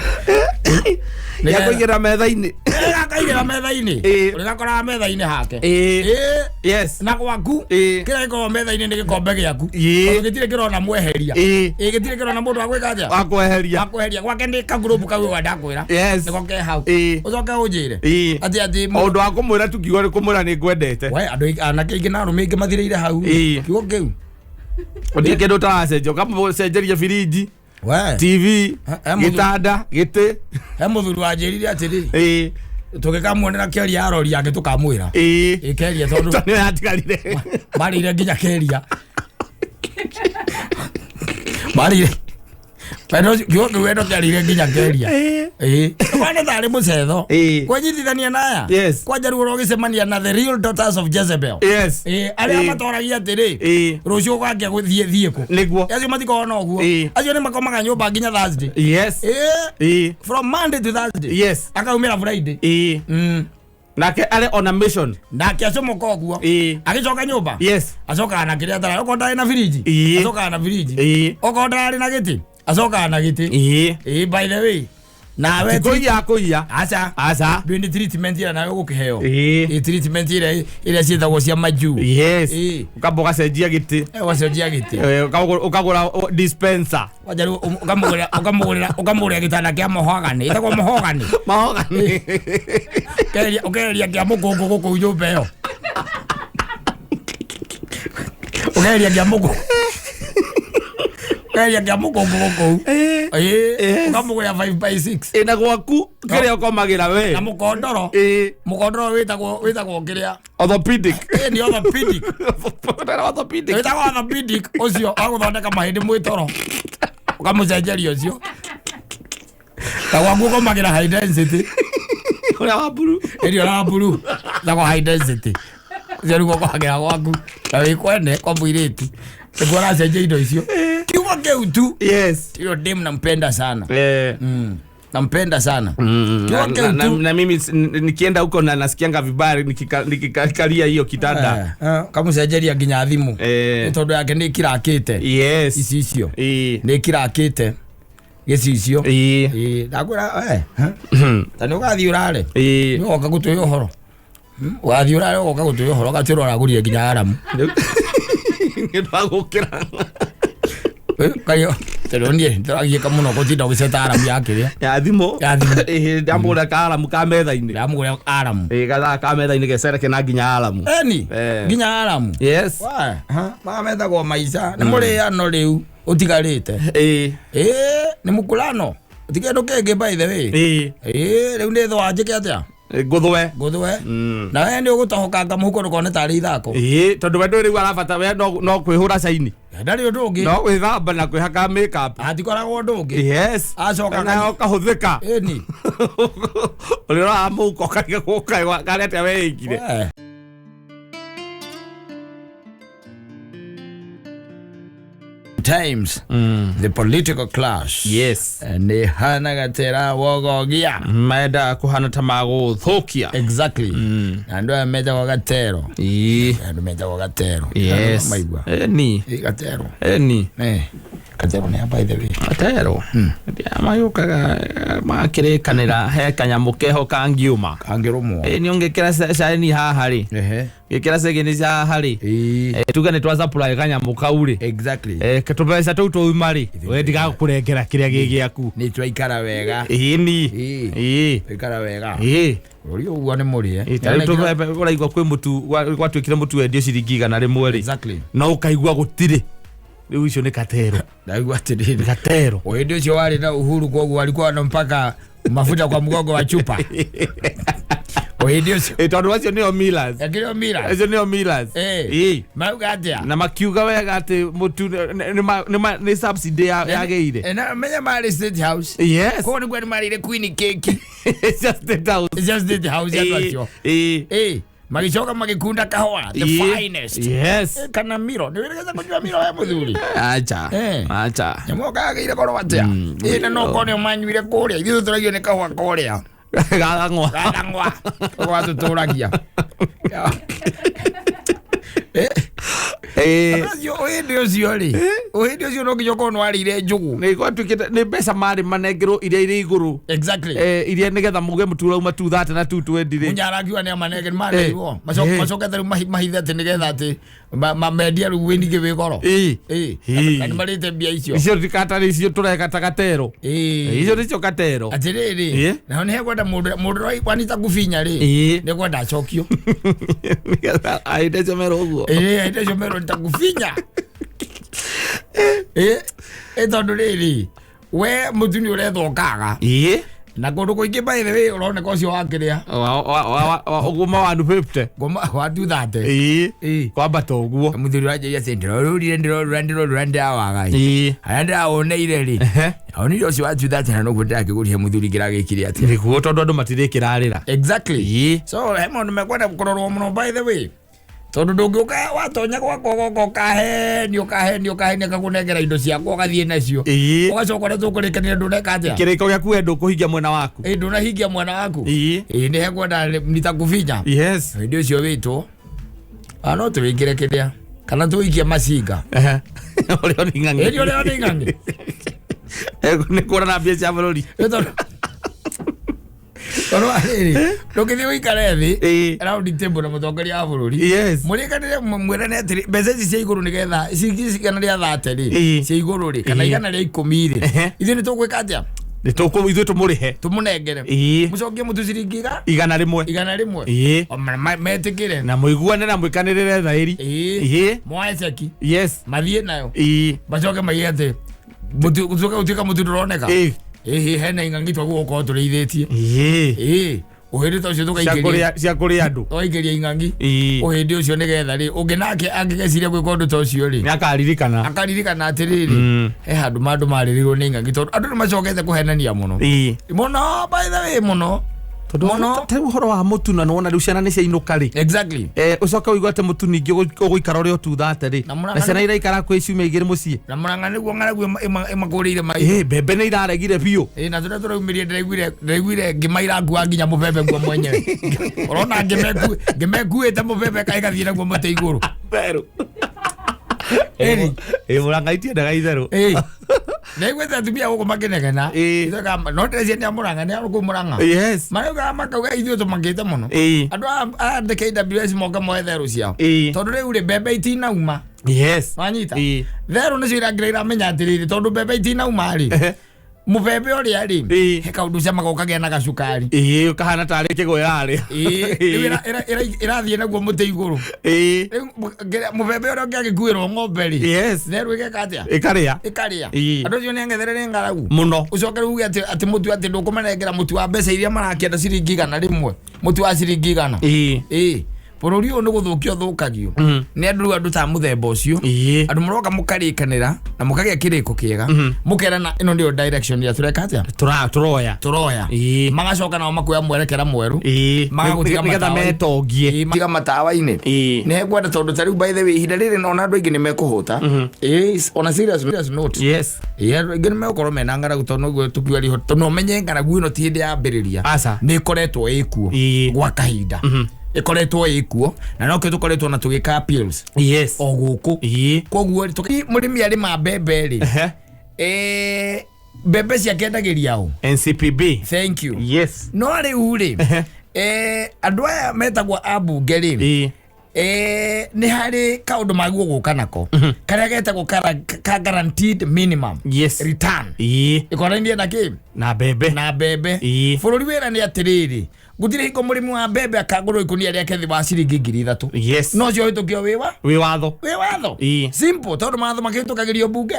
Ya kũigĩrĩra metha-inĩ. Gakaigĩra metha-inĩ. Ĩĩ. Ũrĩgakoraga metha-inĩ hake. Ĩĩ. Ĩĩ. Yes. Na gwaku Ĩĩ. kĩrĩa gĩkoragwo metha-inĩ nĩ gĩkombe gĩaku. Ĩĩ. Tondũ gĩtirĩ kĩrona mweheria. Ĩĩ. Ĩĩ gĩtirĩ kĩrona mũndũ wa gwĩka atĩa? Wa kweheria. Wa kweheria. Gwake nĩ kagurubu kau ũguo ndakwĩra. Yes. Nĩko ke hau. Ĩĩ. Ũcoke ũnjĩre. Ĩĩ. Atĩ atĩ O ũndũ wa kũmwĩra tu kiugo nĩ kũmwĩra nĩ ngwendete. We andũ anake aingĩ na arũme aingĩ mathirĩire hau. Ĩĩ. Kiugo kĩu. Gũtirĩ kĩndũ ũtaracenjia ũkamũcenjeria birinji. We. TV, He gĩtanda, gĩtĩ. He mũthuri wanjĩrire atĩrĩ. Ĩĩ. Tũgĩkamuonera kĩaria arori yake tũkamwĩra. Ĩĩ. Ĩ keria tondũ Tondũ nĩyo yatigarire. marĩire nginya keria. Marĩire. Wendo kiugo kĩu wendo kĩarĩire nginya keria. Ĩĩ. Ĩĩ. Wana tarĩ mũcetho. Ĩĩ. Kwenyitithania na aya. Yes. Kwanja rĩu ũrogĩcemania na the real daughters of Jezebel. Yes. Ĩĩ, arĩa Ĩĩ. matoragia atĩrĩ. Ĩĩ. Rũciũ ũgakĩa gũthiĩ thiĩ kũ. Nĩguo. Acio matikoragwo na ũguo. Ĩĩ. Acio nĩ makomaga nyũmba nginya Thursday. Yes. Ĩĩ. Ĩĩ. From Monday to Thursday. Yes. Akaumĩra Friday. Ĩĩ. Nake arĩ on a mission. Nake acomoka ũguo. Ĩĩ. Agĩcoka nyũmba. Yes. Acokaga na kĩrĩa atararĩ. Okorwo ndarĩ na firiji. Ĩĩ. Acokaga na firiji. Ĩĩ. Okorwo ndararĩ na gĩtĩ. Acokaga na gĩtĩ. Ĩĩ. Ĩĩ, by the way. Nawe Ti kũiya kũiya. Aca. Aca. Ndũĩ nĩ treatment ĩrĩa nawe ũgũkĩheo. Ĩĩ. Ĩĩ, treatment ĩrĩa ĩrĩa ciĩtagwo cia majuu. Yes. Ĩĩ. Ũkamba ũgacenjia gĩtĩ. Ũgacenjia gĩtĩ. Ũkagũra dispenser. Kwanja rĩu ũkamũgũrĩra ũkamũgũrĩra ũkamũgũrĩra gĩtanda kĩa mahogany. Ĩtagwo mahogany. Mahogany. Ũkeheria kĩa mũkũngũ gũkũ nyũmba ĩyo. Ũgeria nginya mũkũ ũgeria nginya mũkũngũgũ kũu. Ĩĩ. Ũkamũgũrĩra 5 by 6. Ĩ na gwaku kĩrĩa ũkomagĩra we. Na mũkondoro. Mũkondoro wĩtagwo kĩrĩa? Orthopedic. Ĩ nĩ orthopedic. Orthopedic. Wĩtagwo orthopedic ũcio wa gũthondeka mahĩndĩ mwĩtoro. Ũkamũcenjeria ũcio. Na gwaku ũkomagĩra high density. Ũrĩa wa mburu. Ĩri ũrĩa wa mburu. Wĩtagwo high density. Ũcio nĩguo ũkomagĩra gwaku. Na wĩ kwene kwa mũirĩtu. Nĩguo ũracenjia indo icio. Kiugo kĩu tu. Yes. Hiyo dem nampenda sana. Eh. Nampenda sana. Kiugo Na, kĩu na, tu. na mimi nikienda huko na nasikianga vibaya nikikalia hiyo kitanda. Kamũcenjeria nginya thimũ. Eh. Nĩ tondũ yake nĩ ĩkirakĩte. Yes. Icicio. Eh. Nĩ ĩkirakĩte. Gĩcicio. Eh. Ĩĩ, ndakwĩra eh. Ta nĩ ũgathiĩ ũrare. Eh. Nĩ ũgoka gũtũhe ũhoro. Ũgathiĩ ũrare ũgoka gũtũhe ũhoro ũgatwĩra ũragũrire nginya aramu. Nĩndagũkĩra. Kayo tondũ niĩ ndĩragiĩka mũno gũtinda ũgĩceta aramu ya kĩrĩa. Ya thimũ. Ya thimũ. Ĩĩ, ndamũgũrĩra ka aramu ka metha-inĩ. Ndamũgũrĩra aramu. Ĩĩ, gathaa ka metha-inĩ gecereke na nginya aramu. Eni. Eh. Nginya aramu. Yes. Wa, ha, metagwo maica. Nĩ mũrĩano rĩu ũtigarĩte. Ĩĩ. Ĩĩ, nĩ mũkũrano. Ti kĩndũ kĩngĩ by the way. Ĩĩ. Ĩĩ, rĩu nĩ thwa njĩke atĩa? Ngũthwe. Ngũthwe. Na we nĩ ũgũtohokanga mũhuko ndũkone tarĩ ithako. Ĩĩ, tondũ we ndũĩ rĩu arabata we no kwĩhũra caini. Ndarĩ ũndũ ũngĩ. No gwĩthamba na kwĩhaka makeup. Hatikoragwo ũndũ ũngĩ. Yes. Acoka na ũkahũthĩka. Ĩni. Ũrĩa ũroraga mũhuko ũkariga karĩa atĩa weĩkire. We. Times the political clash. Yes. Nĩ hanaga tera wogogia. Mendaga kũhana ta magũthũkia. Exactly. Na andũ aya metagwo gatero. Ĩĩ. Andũ metagwo gatero. Yes. Maigua. Ĩni. Ĩ, gatero. Ĩni. Eh. Gatero nĩ by the way. Gatero. Rĩrĩa magĩũkaga makĩrĩkanĩra he kanyamũ keho kangiuma. Kangĩrũmwo. Ĩĩ nĩ ũngĩkĩra caini haha rĩ. Ehe. Gĩkĩra cegeni haha rĩ. Ĩĩ. Tuge nĩ twa supply kanyamũ kau rĩ. Exactly. Tũbeca tũu twauma rĩ, we ndigagũkũrengera kĩrĩa gĩ gĩaku. Nĩ twaikara wega. Ĩni. Ĩĩ. Ĩĩ. Twaikara wega. Ĩĩ. Bũrũri ũguo nĩ mũrĩe. Ĩĩ, ta rĩu ũraigua kwĩ mũtu gwatuĩkire mũtu wendio ciringi 100 rĩ. Exactly. No ũkaigua gũtirĩ. Rĩu icio nĩ katero. Ndaigua atĩrĩrĩ. Nĩ katero. Hĩndĩ ũcio warĩ na Uhuru koguo alikuwa na mpaka mafuta kwa mgongo wa chupa. Hĩndĩ ũcio. Ĩĩ, tondũ acio nĩo millers. Akĩrĩo mira. Acio nĩo millers. Ĩĩ. Ĩĩ. Marauga atĩa? Na makiuga wega atĩ mũtu nĩ subsidy yagĩire. Na menya marĩ State House. Yes. Koguo nĩguo nĩ marĩire Queen cake. It's just State House. It's just State House andũ acio. Ĩĩ. Ĩĩ. Magĩcoka magĩkunda kahũa. The Ĩĩ. finest. Yes. Kana miro. Nĩ wĩrĩgĩte kũnyua miro we mũthuri? Acha. Acha. Nyamũ kagĩire goro atĩa? Ĩĩ na no korwo nĩo manyuire kũrĩa. Ithuĩ tũtũragio nĩ kahũa kũrĩa. Gathang'wa. Gathang'wa. Gwatũtũragia. Ĩĩ. Ũcio hĩndĩ ũcio rĩ. Hĩndĩ ũcio no nginya ũkorwo nĩ warĩire njũgũ. Nĩ gwatuĩkĩte nĩ mbeca marĩ manengerwo iria irĩ igũrũ. Exactly. Iria nĩgetha muge mũtu ũrauma 230 na 220 rĩ. Munya arakiuga nĩ amanenge nĩ maneirwo. Macokete rĩu mahithe atĩ nĩgetha atĩ mendie rĩu wĩningĩ wĩ goro. Ĩĩ. Ĩĩ. Ĩĩ. Na nĩ marĩte mbia icio. Icio ndikatarĩ icio tũreka ta gatero. Ĩĩ. Icio nĩcio gatero. Atĩrĩrĩ. Ĩĩ. Naho nĩ hekwenda mũndũ mũndũ wanita kubinya rĩ. Ĩĩ. Nĩ kwenda acokio. Nĩgetha ahĩndĩ acio merwo ũguo. Ĩĩ ahĩndĩ acio merwo nitakubinya. Ĩĩ. Ĩ tondũ rĩrĩ we mũtu nĩ ũrethwo ũkaga. Ĩĩ. Na kũndũ kũingĩ by the way ũroneka ũcio wa kĩrĩa. Ũguo ma 150. Ngoma wa 230. Ĩĩ. Ĩĩ. Kwambata ũguo. Mũthuri wanjĩria atĩ ndĩrorũrire ndĩrorũra ndĩrorũra ndĩrawaga. Ĩĩ. Harĩa ndĩrawoneire rĩ. Onire ũcio wa 230 na noguo ndĩrakĩgũrire mũthuri kĩragĩkire atĩa. Nĩguo tondũ andũ matirĩkĩrarĩra. Exactly. Ĩĩ. So he maũndũ mekwenda kũrorwo mũno by the way. Tondũ ndũngĩũka watonya gwakwa ũgoka ũkahenio ũkahenio ũkahenio akakũnengera indo ciakwa ũgathiĩ nacio. Ĩĩ. Ũgacoka ũrĩa tũkũrĩkanĩra ndũneka atĩa. Kĩrĩko gĩaku we ndũkũhingia mwena waku. Ĩĩ ndũnahingia mwena waku. Ĩĩ. Ĩĩ nĩ hekwenda nitakubinya. Yes. Hĩndĩ ũcio wĩtwo. No tũwĩkĩre kĩrĩa. Kana tũikie macinga. Ũrĩa nĩ ng'ang'i. Ĩĩ ũrĩa nĩ ng'ang'i. Nĩ kuona mbia cia bũrũri. Ĩ tondũ rĩrĩ ndũngĩthiĩ ũikare thĩ Ĩĩ. round table na mũtongoria wa bũrũri. Yes. Mũrĩkanĩre mwĩrane atĩrĩ mbeca ici cia igũrũ nĩgetha ciringi igana rĩa 30 rĩ Ĩĩ. cia igũrũ rĩ kana Ĩĩ. 110 rĩ Ehe. ithuĩ nĩ tũgwĩka atĩa? Nĩ tũkũ ithuĩ tũmũrĩhe. Tũmũnengere. Ĩĩ. Mũcokie mũtu ciringi 100. 100. Ĩĩ. O metĩkĩre. Na mũiguane na mwĩkanĩrĩre thaĩri. Ĩĩ. Ĩĩ. Moe ceki. Yes. Mathiĩ nayo. Ĩĩ. Macoke maige atĩ mũtu ũcoke gũtuĩka mũtu ndũroneka. Ĩĩ. Ĩhĩ, hena ing'ang'i twagũkorwo gũkorwo tũrĩithĩtie. Ĩĩ. Ĩĩ, ũhĩndĩ ta ũcio Cia tũkaingĩria kũrĩa, cia kũrĩa andũ. Tũkaingĩria ing'ang'i Ĩĩ. ũhĩndĩ ũcio nĩgetha rĩ ũngĩ nake angĩgeciria gwĩka ũndũ ta ũcio rĩ, Nĩ akaririkana. Akaririkana atĩrĩrĩ, he handũ mandũ marĩrĩirwo nĩ ing'ang'i, tondũ andũ nĩ macokete kũhenania mũno Ĩĩ. Mũno, by the way, mũno. Tondũ Mũno. ta rĩu ũhoro wa mũtu, na nĩwona rĩu ciana nĩ ciainũka rĩ, ũcoke ũigue atĩ mũtu ningĩ ũgũikara ũrĩa ũtuthate rĩ, Na mũrang'a na ciana iraikara kwĩ ciumia 2 mũciĩ. Na mũrang'a nĩguo ng'aragu ĩmakũrĩire maitho. Ĩ, mbembe nĩ iraregire biũ. Ĩ, na tũrĩa tũraumĩrie, ndĩraiguire ngima irakua nginya mũbebe guo mwenyewe. Ũrona ngima ĩkuĩte mũbebe ĩgathiĩ naguo mũtĩ igũrũ. Therũ. Ĩni. Ĩ, mũrang'a itiendaga itherũ. Ĩ, ndaiguĩte atumia gũkũ makĩnegena. Ĩ. No ndĩreciria nĩ a Mũrang'a, nĩ a kũu Mũrang'a. Marauga makauga ithuĩ tũmakĩte mũno. Andũ a KWS moka moe therũ ciao. Tondũ rĩu rĩ, mbembe itinauma. Wanyita? Ĩ. Therũ nĩcio irangira iramenya atĩrĩrĩ, tondũ mbembe itinauma rĩ, mũbebe ũrĩa rĩ, he kaũndũ camaga ũkagĩa na gacukari. Ĩ, ũkahana tarĩ kĩgũ ĩrarĩa. Ĩ, rĩu ĩrathiĩ naguo mũtĩ igũrũ. Rĩu mũbebe ũrĩa ũngĩagĩkuĩrwo ng'ombe rĩ, therũ ĩgeka atĩa? Ĩkarĩa. Ĩkarĩa. Ĩ. Andũ acio nĩ ang'ethere nĩ ng'aragu. Mũno. Ũcoke rĩu uge atĩ mũtu, atĩ ndũkũmanengera mũtu wa mbeca iria marakĩenda, ciringi 100, mũtu wa ciringi 100. Ĩ. Ĩ, bũrũri ũyũ nĩ gũthũkio ũthũkagio nĩ andũ. Rĩu andũ ta mũthemba ũcio, andũ mũroka mũkarĩkanĩra na mũkagĩa kĩrĩko kĩega, mũkerana ĩno nĩyo direction ya tũreka atĩa. Tũroya. Tũroya. Magacoka nao makuoya mwerekera mwerũ. Magagũtiga Nĩgetha matawa-inĩ. metongie. Ĩ, tiga matawa-inĩ. Ĩ. Nĩ hekwenda, tondũ ta rĩu, by the way, ihinda rĩrĩ ona andũ aingĩ nĩ mekũhũta. Ĩ, on a serious note, Yes. ĩ, andũ aingĩ nĩ megũkorwo mena ng'aragu, tondũ noguo tũkiuga riho, tondũ no ũmenye ng'aragu ĩno ti hĩndĩ yambĩrĩria. Aca. Nĩ ĩkoretwo ĩkuo gwa kahinda, ĩkoretwo ĩkuo, na nokĩo tũkoretwo na tũgĩka appeals o gũkũ. Koguo rĩ, mũrĩmi arĩma mbembe rĩ, mbembe ciake endagĩria ũ? NCPB. Thank you. No rĩu rĩ, andũ aya metagwo ambunge rĩ, nĩ harĩ kaũndũ magwo gũka nako karĩa getagwo ka guaranteed minimum return, ĩkonainie na kĩ? Na mbembe. Na mbembe. Bũrũri wĩra nĩ atĩrĩrĩ, gũtirĩ hingo mũrĩmi wa mbembe akagũrwo ikũnia rĩake thĩ wa ciringi 3000. No cio hĩtũkio wĩ wa Wĩ watho. Wĩ watho. Simple, tondũ mawatho makĩhĩtũkagĩrio mbunge.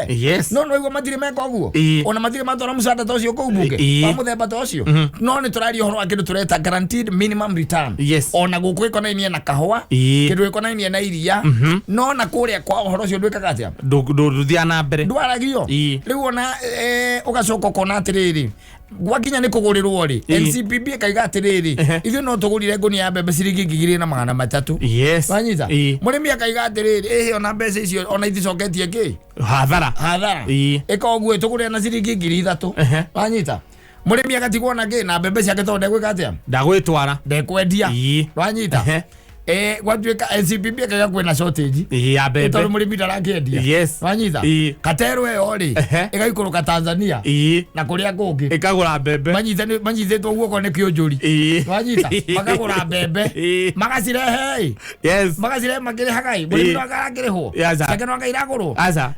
No no igua matirĩ meka ũguo. Ona matirĩ matwara mũcada ta ũcio kũu mbunge wa mũthemba ta ũcio. No nĩ tũraria ũhoro wa kĩndũ tũreta guaranteed minimum return. Ona gũkũ ĩkonainie na kahũa, kĩndũ gĩkonainie na iria, no na kũrĩa kwa ũhoro ũcio ndwĩkaga atĩa? Ndũthiaga na mbere. Ndwaragio. Rĩu ona ũgacoka ũkona atĩrĩrĩ, gwakinya nĩ kũgũrĩrwo rĩ, NCPB ĩkaiga atĩrĩrĩ, ithuĩ no tũgũrire ngũnia ya mbembe ciringi 2300. Wanyita? Mũrĩmi akaiga atĩrĩrĩ, ĩhĩ, ona mbeca icio ona iticoketie kĩ? Hathara. Hathara. Ĩka ũguo, tũgũrĩre na ciringi 3000. Wanyita? Mũrĩmi agatigwo na kĩ? Na mbembe ciake, tondũ ndegwĩka atĩa? Ndagwĩtwara. Ndekwendia. Wanyita? Gwatuĩka NCPB ĩkaiga kwĩna shortage Ĩ, ya mbembe. tondũ mũrĩmi ndarakĩendia. Wanyita? Katero ĩyo rĩ, ĩgaikũrũka Tanzania na kũrĩa kũngĩ. Ĩkagũra mbembe. Manyitĩtwo guoko nĩ kĩũnjũri. Wanyita? Makagũra mbembe. Magacirehe ĩ, magacirehe makĩrĩhaga ĩ, mũrĩmi no akarakĩrĩhwo. Aca. Ciake no anga iragũrwo. Aca.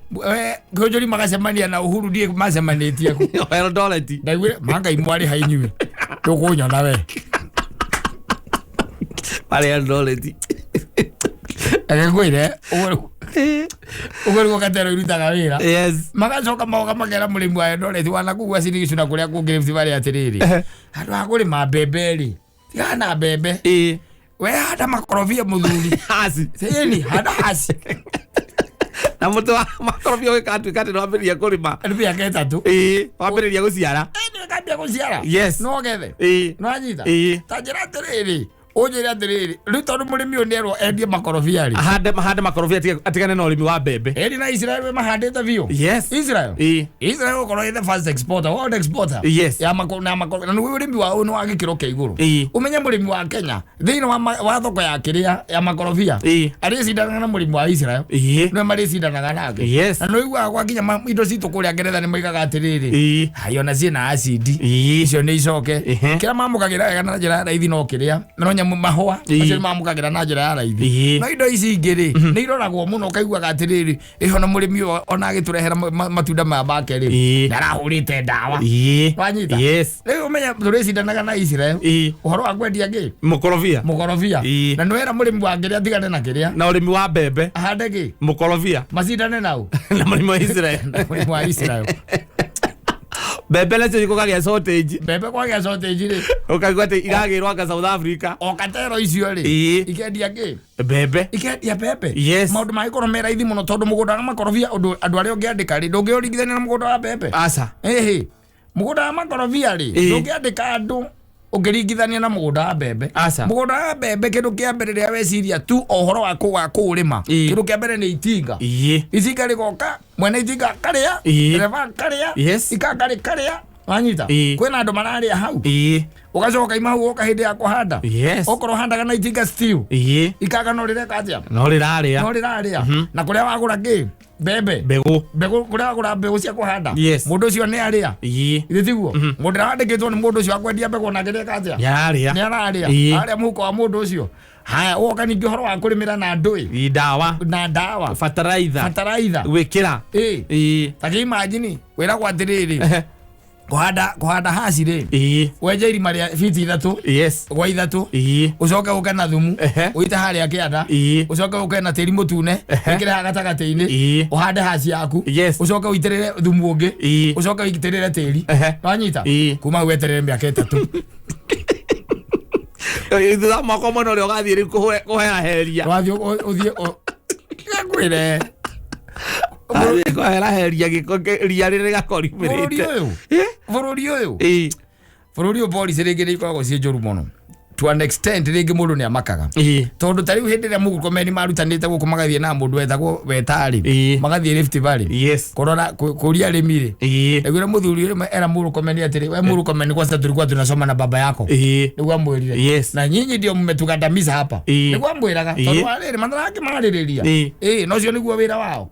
Kĩũnjũri magacemania na Uhuru, ndiĩ macemanĩtie kũ. Eldoret. Ndaiguire mangai mwarĩ ha inyuĩ ndũkũnyona we. Marĩ Eldoret. Reke ngwĩre, ũguo ũguo nĩguo katero irutaga wĩra. Magacoka moka makera mũrĩmi wa Eldoret wana kũu Uasin na kũrĩa kũngĩ Rift Valley atĩrĩrĩ, handũ ha kũrĩma mbembe rĩ, tigana na mbembe, we handa makorobia, mũthuri. Hasi. Ĩni, handa haci. Na mũtĩ wa makorobia ũgĩkatuĩka atĩ nĩwambĩrĩria kũrĩma. Nĩ mĩaka 3. Ĩ, wambĩrĩria gũciara. Ĩni, ĩkambia gũciara. No gethe. Nĩwanyita? Ta njĩra atĩrĩrĩ, ũnjĩre atĩrĩrĩ, rĩu tondũ mũrĩmi ũyũ nĩerwo endie makorobia rĩ, Ahande makorobia, atigane na ũrĩmi wa mbembe. Ĩni, na Israel we mahandĩte biũ. Israel, Israel gũkorwo ĩ the first exporter, world exporter ya mako na mako, na nĩ ũrĩmi wao nĩ wa gĩkĩro kĩa igũrũ. Ũmenye mũrĩmi wa Kenya thĩinĩ wa thoko ya kĩrĩa ya makorobia arĩcindanaga na mũrĩmi wa Israel. Nĩwe marĩcindanaga nake. Na nĩ ũiguaga gwakinya indo citũ kũrĩa Ngeretha nĩ moigaga atĩrĩrĩ, hai, ona ciĩna acidi, icio nĩ icoke. Kĩrĩa mamũkagĩra wega na njĩra ya raithi no kĩrĩa no nyamũ. Mahũa macio nĩ mamũkagĩra na njĩra ya raithi. No indo ici ingĩ rĩ, nĩ iroragwo mũno, ũkaiguaga atĩrĩrĩ, ĩho na mũrĩmi ũyũ ona agĩtũrehera matunda maya make rĩ, nĩ arahũrĩte ndawa. Wanyita? Yes. Rĩu ũmenye tũrĩcindanaga na Israel ũhoro wa kwendia ngĩ Mũkorobia. Mũkorobia. Na nĩwera mũrĩmi wa kĩrĩa atigane na kĩrĩa Na ũrĩmi wa mbembe. Ahande kĩ? Mũkorobia. Macindane nau. Na mũrĩmi wa Israel. Na mũrĩmi wa Israel. Mbembe nacio gũkagĩa shortage. Mbembe kwagĩa shortage rĩ, Ũkaigua atĩ iragĩrwo anga South Africa. O katero icio rĩ, ikendia kĩ? Mbembe. Ikendia mbembe. Yes. Maũndũ mangĩkorwo me raithi mũno, tondũ mũgũnda wa makorobia, ũndũ andũ arĩa ũngĩandĩka rĩ, ndũngĩũringithania na mũgũnda wa mbembe. Aca. Ĩhĩ, mũgũnda wa makorobia rĩ, ndũngĩandĩka andũ ũngĩringithania na mũgũnda wa mbembe. Aca. Mũgũnda wa mbembe, kĩndũ kĩa mbere rĩrĩa weciria tu o ũhoro wa kũũrĩma, kĩndũ kĩa mbere nĩ itinga. Itinga rĩgoka, mwene itinga akarĩa, ndereba akarĩa, ikanga rĩkarĩa, wanyita? Kwĩna andũ mararĩa hau. Ũgacoka ima hau, ũgoka hĩndĩ ya kũhanda. Okorwo ũhandaga na itinga still, ikanga no rĩreka atĩa? No rĩrarĩa. No rĩrarĩa. Na kũrĩa wagũra kĩ, mbembe, Mbegũ. Mbegũ, kũrĩa wagũra mbegũ cia kũhanda, mũndũ ũcio nĩ arĩa. Githĩ tiguo? Mũndũ ũrĩa wandĩkĩtwo nĩ mũndũ ũcio wa kwendia mbegũ onake nĩeka atĩa? Nĩararĩa. Nĩ ararĩa. Arĩa mũhuko wa mũndũ ũcio. Haya, ũgoka ningĩ ũhoro wa kũrĩmĩra na ndũĩ, Ndawa. Na ndawa. Bataraitha. Bataraitha. Gwĩkĩra. Ta kĩ imagine wĩragwo atĩrĩrĩ, kũhanda haci rĩ, wenje irima rĩa biti 3 gwa 3, ũcoke ũke na thumu, ũite harĩa kĩanda, ũcoke ũke na tĩri mũtune, wĩkĩre haha gatagatĩ-inĩ, ũhande haci yaku, ũcoke ũitĩrĩre thumu ũngĩ, ũcoke ũitĩrĩre tĩri. Wanyita? Kuma hau weterere mĩaka 3. Thutha wa mwaka ũmwe no rĩo ũgathiĩ rĩu kũheraheria. Wathiĩ ũthiĩ ngwĩre. Athiĩ kũheraheria gĩko ria rĩrĩa rĩgakorwo Bũrũri riumĩrĩte. ũyũ, bũrũri ũyũ, bũrũri ũyũ, policy rĩngĩ nĩ ikoragwo ciĩ njũru mũno to an extent, rĩngĩ mũndũ nĩ amakaga, tondũ ta rĩu hĩndĩ ĩrĩa Mũrkomen marutanĩte gũkũ, magathiĩ na mũndũ wetagwo Wetarĩ, magathiĩ Rift Valley kũrora kũria arĩmi rĩ, naguo mũthuri ũrĩa era Mũrkomen atĩrĩ, "We Mũrkomen, kwanza tulikuwa tunasoma na baba yako." Nĩguo amwĩrire. "Na nyinyi ndio mmetugandamiza hapa." Nĩguo amwĩraga. Tondũ wa rĩrĩ matarakĩmarĩrĩria, ĩĩ, na ũcio nĩguo wĩra wao.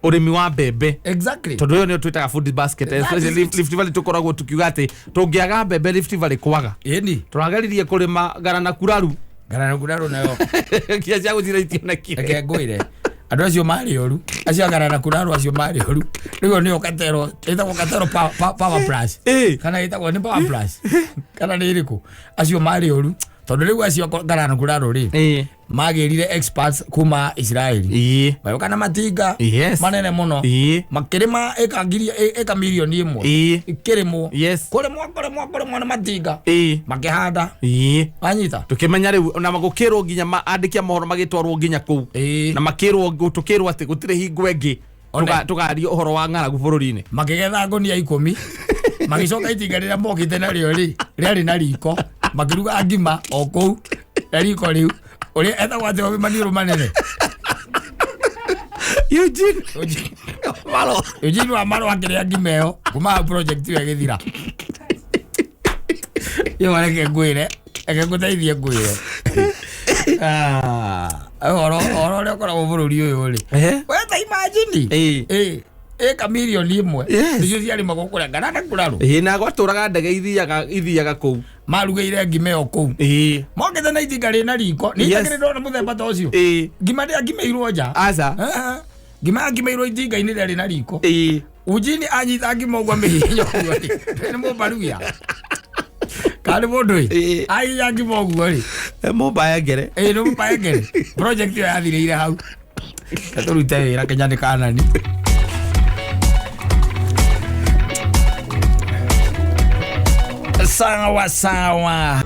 Ũrĩmi wa mbembe. Tondũ ĩyo nĩyo twĩtaga food basket. That is Especially it. Rift Valley, tũkoragwo tukiuga atĩ tũngĩaga mbembe Rift Valley kwaga. Tũrageririe kũrĩma ngara na kuraru. Ngara na nayo. Kia cia gũcira itionekire. Reke ngwĩre, andũ acio marĩ oru, acio agara na kuraru, acio marĩ oru. Rĩu nĩyo katero ĩtagwo katero power plus, kana ĩtagwo nĩ power plus kana nĩ ĩrĩkũ, acio marĩ oru, tondũ rĩu acio ngara na kuraru rĩ, magĩrire experts kuma Israeli, magĩũka na matinga manene mũno, makĩrĩma ĩka ngiri, ĩka mirioni 1, ikĩrĩmwo, kũrĩmwo kũrĩmwo kũrĩmwo na matinga, makĩhanda. Wanyita? Tukĩmenya rĩu na gũkĩrwo nginya andĩki a mohoro magĩtwarwo nginya kũu, na makĩrwo, tũkĩrwo atĩ gũtirĩ hingo ĩngĩ One. tũkaria ũhoro wa ng'aragu bũrũri-inĩ. Makĩgetha ngũnia 10, magĩcoka itinga rĩrĩa mokĩte narĩo rĩ, rĩarĩ na riko, makĩruga ngima o kũu na riko rĩu. Ũrĩa etagwo atĩ wa maniũrũ manene? Eugene Maro. Eugene wa Maro akĩrĩa ngima ĩyo. Kuma hau project ĩyo ĩgĩthira. Ĩyo reke ngwĩre, reke ngũteithie ngwĩre. Ah, ũhoro ũhoro ũrĩa ũkoragwo bũrũri ũyũ rĩ, we ta imagine, ĩka mirioni 1, nĩcio ciarĩmagwo kũrĩa Ngarana Kuraru. Ĩĩ, na gwatũraga ndege ithiaga kũu. Marugĩire ngima ĩyo kũu, mokĩte na itinga rĩna riko nĩ itakĩrĩ ndona mũthemba ta ũcio. Ngima ndĩakimĩirwo nja. Aca. Ah, ngima yakimĩirwo itinga-inĩ rĩarĩ na riko. Ujini anyita ngima ũguo, amĩhihinya ũguo rĩ, nĩ mũmbarugia kana nĩ mũndũ ĩ, ahihinya ngima ũguo rĩ, Mũmbaengere. Ĩ, nĩ mũmbaengere. Project ĩyo yathirĩire hau. Tũrute wĩra Kenya nĩ kanani. Sawa sawa.